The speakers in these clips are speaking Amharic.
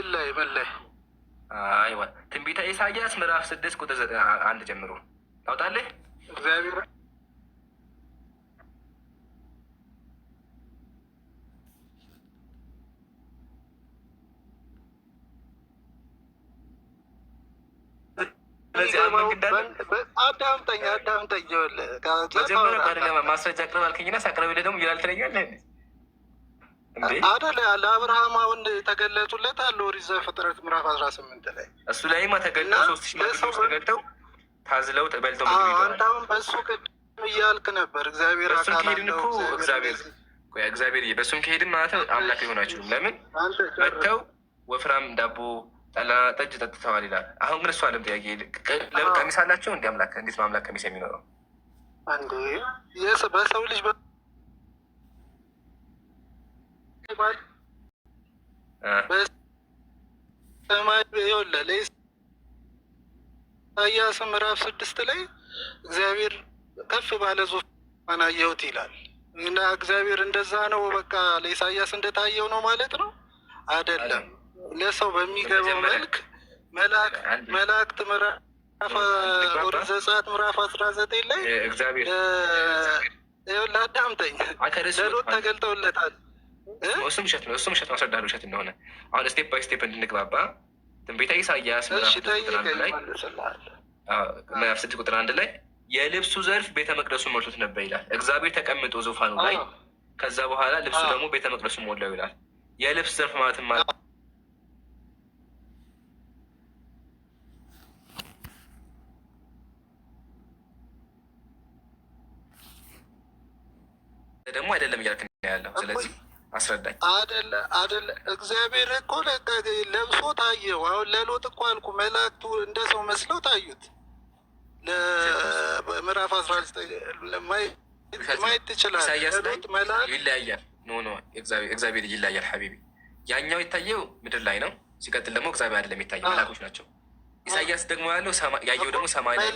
ምን ላይ ምን ላይ? አይዋ፣ ትንቢተ ኢሳያስ ምዕራፍ 6 ቁጥር 1 ጀምሮ ታውጣለህ። እግዚአብሔር አዳምጠኝ አዳምጠኝ። መጀመሪያ ማስረጃ አቅርብ አልከኝና ሳቅርብልህ ደግሞ ይላል ትለኛለህ። አደለ ለአብርሃም አሁን ተገለጡለት አለ ኦሪት ዘፍጥረት ምዕራፍ 18 ላይ። እሱ ላይማ ተገልጠው 3,000 ሽማግሌዎች ተገልጠው ታዝለው በልተው ምግብ ሄደዋል። አንተ አሁን በእሱ ቅድም እያልክ ነበር። እግዚአብሔር በእሱም ከሄድን እኮ እግዚአብሔር እግዚአብሔር በእሱም ከሄድን ማለት ነው አምላክ ሊሆን አይችሉም። ለምን መጥተው ወፍራም ዳቦ ጠላ ጠጅ ጠጥተዋል ይላል። አሁን ግን እሱ አለም ጥያቄ ለምን ቀሚስ አላቸው? እንዲ አምላክ እንዴት ነው አምላክ ቀሚስ የሚኖረው? እንዴ በሰው ልጅ በሰማይ ይኸውልህ ለኢሳይያስ ምዕራፍ 6 ላይ እግዚአብሔር ከፍ ባለ ዙፋን አየሁት ይላል። እና እግዚአብሔር እንደዛ ነው በቃ ለኢሳይያስ እንደታየው ነው ማለት ነው አይደለም። ለሰው በሚገባው መልክ መላእክት ምዕራፍ ኦሪት ዘጸአት ምዕራፍ 19 ላይ አዳምጠኝ፣ ለሎጥ ተገልጠውለታል። እሱም ውሸት ነው። እሱም ውሸት ነው። አስረዳለሁ ውሸት እንደሆነ። አሁን step by step እንድንግባባ ትንቢተ ኢሳያስ ምዕራፍ 6 ቁጥር 1 ላይ የልብሱ ዘርፍ ቤተ መቅደሱ ሞልቶት ነበር ይላል። እግዚአብሔር ተቀምጦ ዙፋኑ ላይ፣ ከዛ በኋላ ልብሱ ደግሞ ቤተ መቅደሱ ሞላው ይላል። የልብስ ዘርፍ ማለት ማለት ደግሞ አይደለም እያልክ ያለው። ስለዚህ አስረዳኝ። አደለ አደለ፣ እግዚአብሔር እኮ ለብሶ ታየው። አሁን ለሎጥ እኮ አልኩ መላእክቱ እንደ ሰው መስለው ታዩት። ምዕራፍ 19 ማየት ትችላለህ። ለሎጥ መላእክት ይለያያል። No no፣ እግዚአብሔር ይለያያል حبيبي። ያኛው የታየው ምድር ላይ ነው። ሲቀጥል ደግሞ እግዚአብሔር አይደለም የታየው መላእክቶች ናቸው። ኢሳያስ ደግሞ ያለው ያየው ደግሞ ሰማይ ላይ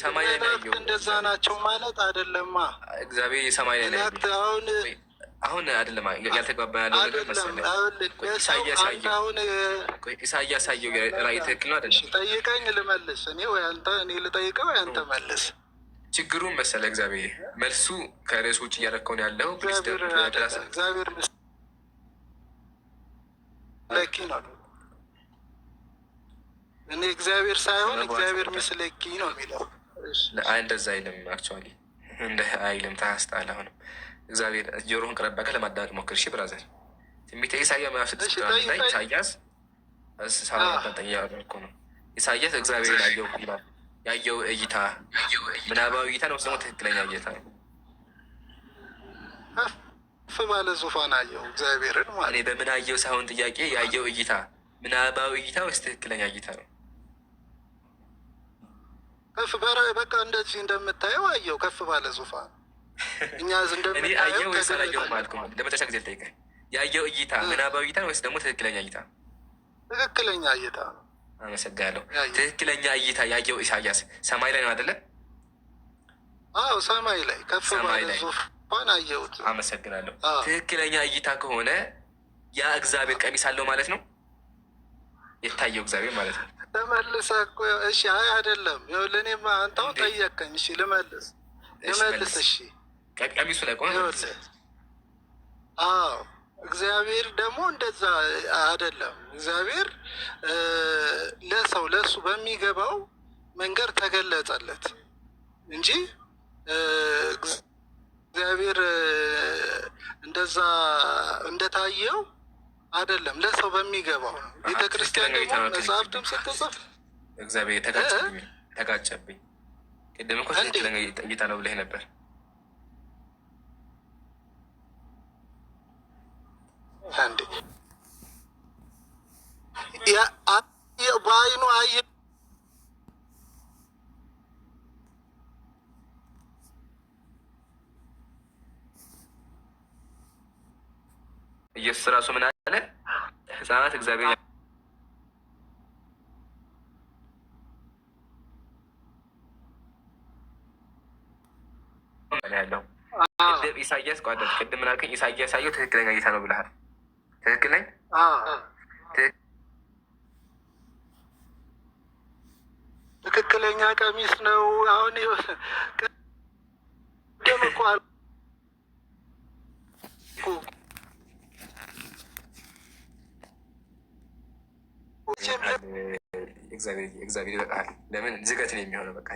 ሰማይ ላይ ያየው እንደዛ ናቸው ማለት አይደለማ። እግዚአብሔር ሰማይ ላይ አሁን አሁን አይደለም ያልተግባባ ያለው ነገር መሰለኝ። ኢሳያስ ያየው ራእይ ትክክል ነው አይደለም? ጠይቀኝ ልመልስ። እኔ ወይ አንተ፣ እኔ ልጠይቀው ወይ አንተ መልስ። ችግሩን መሰለ እግዚአብሔር መልሱ ከርዕሱ ውጭ እያደረከውን ያለው እግዚአብሔር ለኪ ነው። እኔ እግዚአብሔር ሳይሆን እግዚአብሔር ምስለኪ ነው የሚለው። እንደዛ አይልም። Actually እንደ አይልም። ተሳስተሃል። አሁንም እግዚአብሔር ጆሮህን ቀረብ አድርገህ ለማዳመጥ ሞክር። እሺ brother፣ ትንቢተ ኢሳያስ ምዕራፍ 6 ላይ ኢሳያስ እኮ ነው። ኢሳያስ እግዚአብሔር ያየው ይላል። ያየው እይታ ምናባዊ እይታ ነው፣ ደግሞ ትክክለኛ እይታ ነው። ከፍ ባለ ዙፋን አየው እግዚአብሔርን ማለት እኔ በምን አየው ሳይሆን ጥያቄ ያየው እይታ ምናባዊ እይታ ወይስ ትክክለኛ እይታ ነው? ከፍ በቃ እንደዚህ እንደምታየው አየው ከፍ ባለ ዙፋን። እኛ እኔ አየው ወይስ አላየውም አልኩም። ለመጨረሻ ጊዜ ልጠይቅህ፣ ያየው እይታ ምናባዊ እይታ ወይስ ደግሞ ትክክለኛ እይታ? ትክክለኛ እይታ ነው። አመሰግናለሁ። ትክክለኛ እይታ ያየው ኢሳያስ ሰማይ ላይ ነው አይደለ? አዎ ሰማይ ላይ ከፍ ባለ ዙፋን አየሁት። አመሰግናለሁ። ትክክለኛ እይታ ከሆነ ያ እግዚአብሔር ቀሚስ አለው ማለት ነው። የታየው እግዚአብሔር ማለት ነው። ተመልሰህ እኮ እሺ። አይ አይደለም፣ ይኸውልህ እኔማ አንተ አሁን ጠየቅከኝ። እሺ ልመልስ ልመልስ። እሺ ቀሚሱ ላይ ቆመ። አዎ እግዚአብሔር ደግሞ እንደዛ አይደለም። እግዚአብሔር ለሰው ለእሱ በሚገባው መንገድ ተገለጸለት እንጂ እግዚአብሔር እንደዛ እንደታየው አይደለም። ለሰው በሚገባው ነው። ቤተክርስቲያን ደግሞ መጽሐፍትም ስትጽፍ እግዚአብሔር ተጋጨብኝ። ቅድም እኮ ትክክለኛ እይታ ነው ብለህ ነበር። አንዴ በአይኑ አየ ኢየሱስ ራሱ ምን አለ? ህፃናት እግዚአብሔር ያለው ቅድም ኢሳያስ ቋደ ቅድም ምን አልከኝ? ኢሳያስ ያየው ትክክለኛ ጌታ ነው ብለሃል። ትክክል ነኝ? ቀሚስ ነው። አሁን ቅድም እኮ አልኩህ። እግዚአብሔር ይበቃል። ለምን ዝገት ነው የሚሆነው? በቃ።